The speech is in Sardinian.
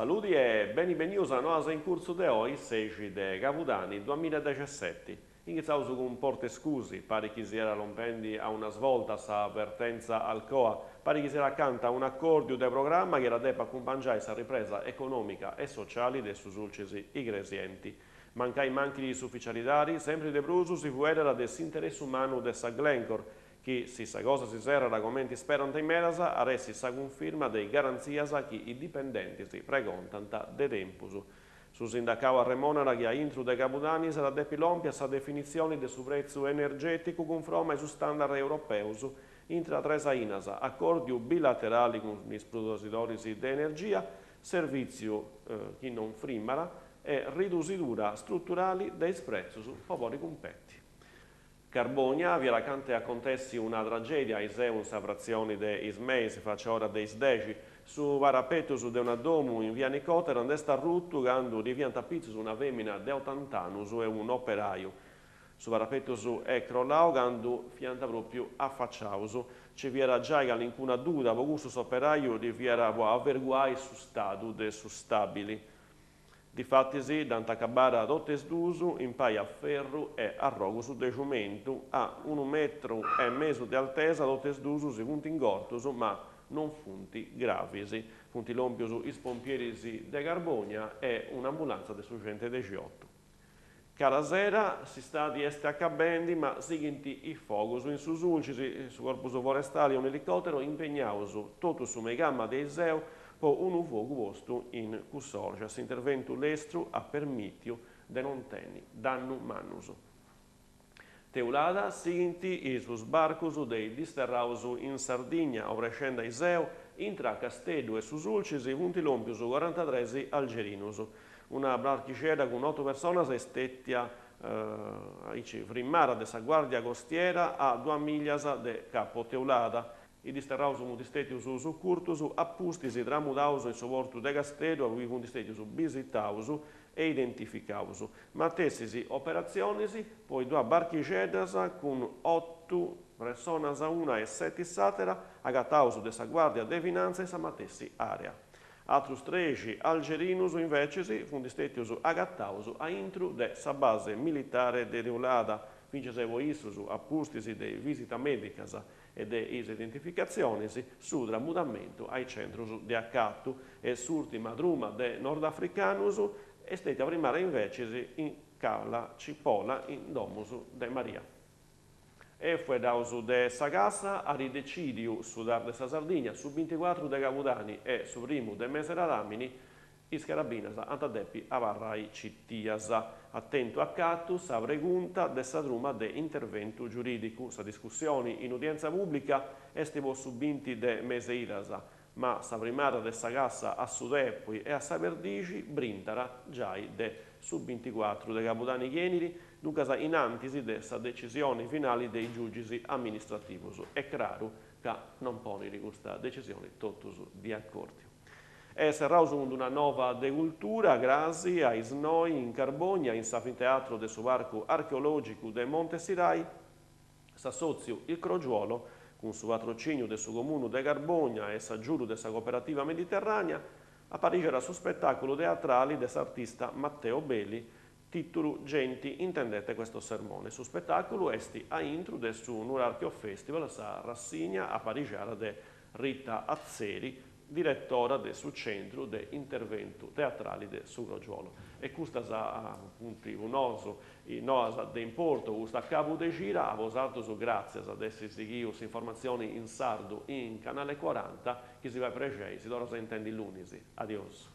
Saludi e beni benius a Noas in Curtzu de oi, sexi de Cabudani duamilla e dexesseti. Ingitzaus cun Portescusi, parit chi siat lompendi a una svolta sa vertenza Alcoa, parit chi siat acanta un'acòrdiu de programma chi at a depi acumpangiai sa ripresa econòmica e sociali de su Sulcis Igresienti. Mancai manchit s'uficialidadi, sempri de prus si fueddat de s'interessu mannu de sa Glencore, chi, si sa cosa si serrat comenti sperant in medas, at essi sa cunfirma de is garantzias chi is dipendentis pregontant de tempus. Su sindacau arremonat chi a intru de Cabudani s'at a depi lompi a sa definitzioni de su pretzu energèticu cunfroma a is standard europeus intra tres ainas, acòrdiu bilaterali cun is produsidoris de energia, servìtziu chi non frimat e ridusidura struturali de is pretzus po podi cumpeti. Carbònia, fiat acanta 'e acontessi una tragèdia aiseu in sa fratzioni de Is Meis, faci a ora de is dexi. Su parapetus de una domu in via Nicotera nd'est arrutu candu ddi fiant apitzus una fèmina de otant'annus e un'operaju. Su parapetus est crollau candu fiant pròpiu afaciaus. Nci fiat giai calincuna duda, po cussu s'operaju ddi fiat po averguai su stadu de su stabili. Difatis dd'ant acabada totu is duus impai a ferru e arrogus de ciumentu a unu metru e mesu de altesa totu is duus si funt ingortus ma non funt gravis. Funt lòmpius is pompieris de Carbònia e un'ambulanza de su centodexiotu. Cara sera, s'istadi est acabendi ma sighint is fogus in su Sulcis, su corpus forestali e un'elicòteru impegnaus totu su meigama de aiseu po unu fogu postu in cussorgia. S'interventu lestru at permìtiu de non tenni dannu mannus. Teulada, sighint is sbarcus de is disterraus in Sardigna, obrescendi aiseu, intra Casteddu e su Sulcis funt lòmpius corantatres algerinus. Una barchixedda cun otu personas est stètia aici frimada de sa Guàrdia Costiera a duas mìllias de Capo Teulada. Is disterraus funt stètius sucurtus a pustis tramudaus in su portu de Casteddu aubi funt stètius bisitaus e identificaus. Matessis operatzionis po is duas barchixeddas cun otu personas una e seti s'àtera agataus de sa Guàrdia de Finantza in sa matessi àrea. Atrus trexi algerinus invecis funt stètius agataus a intru de sa base militare de Teulada, fintzas po issus a pustis de is visitas mèdicas e de is identificatzionis, su tramudamentu a is centrus de acatu e s'ùrtima truma de nordafricanus est stètia frimada invecis in Cala Cipolla in Domus de Maria. E fueddaus de sa cassa, at decìdiu su TAR de sa Sardigna su binticuatru de Cabudani e su primu de mese ladàmini Is carabinas ant a depi abarrai citias. At tentu acatu sa pregunta de sa truma de interventu giurìdicu. Sa discussioni in udientza pùblica est po su binti de mese idas, ma sa frimada de sa cassa a su tepui e a sa perdixi brintat giai de su binticuatru de cabudani chi 'enit, duncas in antis de sa decisioni finali de is giugis amministrativus. Est craru ca non ponit custa decisioni totus de acòrdiu. E serraus cun d'una nova de cultura, crasi a is noi in Carbònia, in s'anfiteatru de su Parcu Archeològicu de Monte Sirai, s'assòtziu Il Crogiuolo, cun su patrocìniu de su Comunu de Carbònia e s'agiudu de sa Cooperativa Mediterrànea, aparixat su spetàculu teatrali de s'artista Matteo Beli, tìtulu Genti intendete questo sermone. Su spetàculu est a intru de su Nurarcheo Festival, sa rassigna aparixada de Rita Atzeri, diretora de su Centru de Interventu Teatrali de su Crogiuolo. E custas funt po nosu is noas de importu custu acabu de cida, a bosatrus gràtzias de essi sighiu s'informatzioni in sardu in Canale Cuaranta, chi si fait prexei, si torraus a intendi lunis. Adiosu.